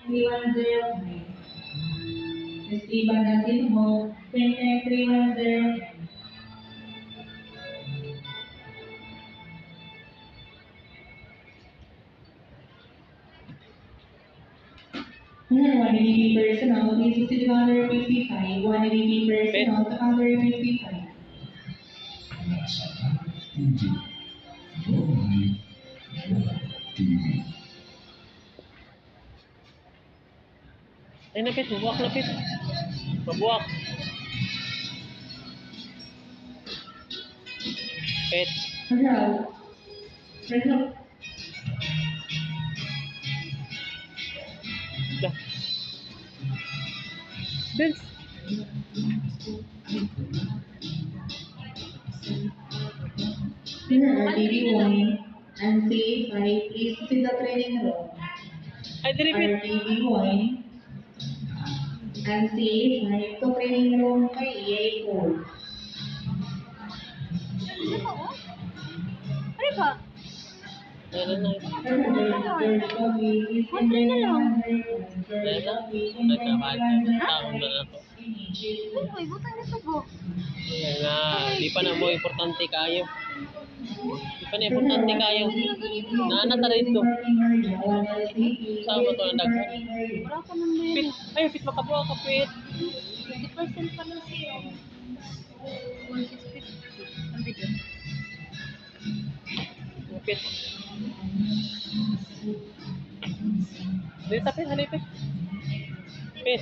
3105. Esteban Asinho, 293105. 180 personnel, please proceed to counter 55. 180 personnel to counter 55. Nasa TV. Your life, your TV. Ay, napit. Mabuwak, napit. Mabuwak. Pit. Hello. Hello. La. Vince. RTV 1 and CA5, please proceed to the training room. Ay, dili, Pit. RTV 1 and CA5 to training room kay EA4. Ano ba, oh? Ano ba? Ano na? Konti na lang. Ano na? Nagkakaan. Taong na na to. Uy, butang na to ba? Ayan na. Di pa na mo importante kayo. Di pa na importante kayo. Naana ta dito. Saan ba ito ang daghan? Wala ka nang Pit. Ay, Pit, makabuwak ka, Pit. 20% pa lang siya. 1650. Ang bigat. Pit. Dito, Pit. Halip, Pit. Pit.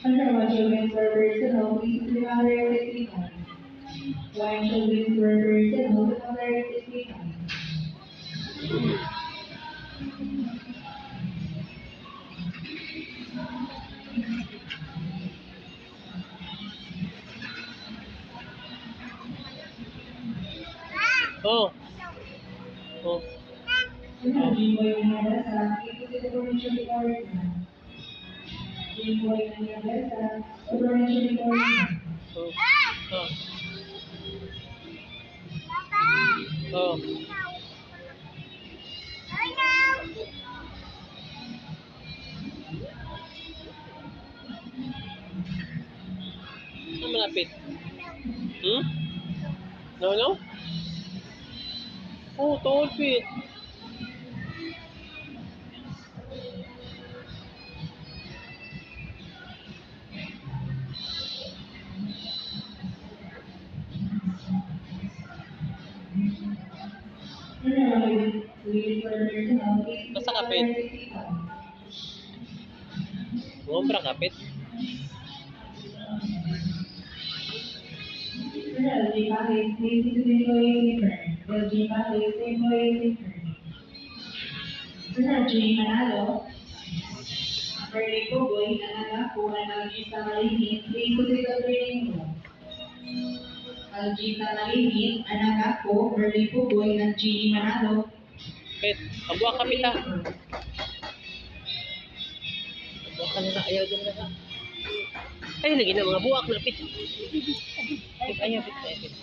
One children per personnel, please proceed to counter 65. One children per personnel to counter 65. Oh. Oh. Jimboy Nagasa, please proceed to provincial department. Jimboy Nagasa, to provincial department. Oh. Oh. Oh. Saan malapit? Hmm? No, no? Oh, tall pit. Basta kapit. Ngumpra kapit. LG Manalo, Bernie Pugoy, Nanagapo, and Algisa Malingin, please proceed to training room. Algisa Malingin, Anagapo, Bernie Pugoy, and Genie Manalo. Pit. Kabuha kapit ha. Kabuha ka na ayaw din na. Ay, lagi na mga buwak na pit. Pit, ayaw, pit, ayaw, pit.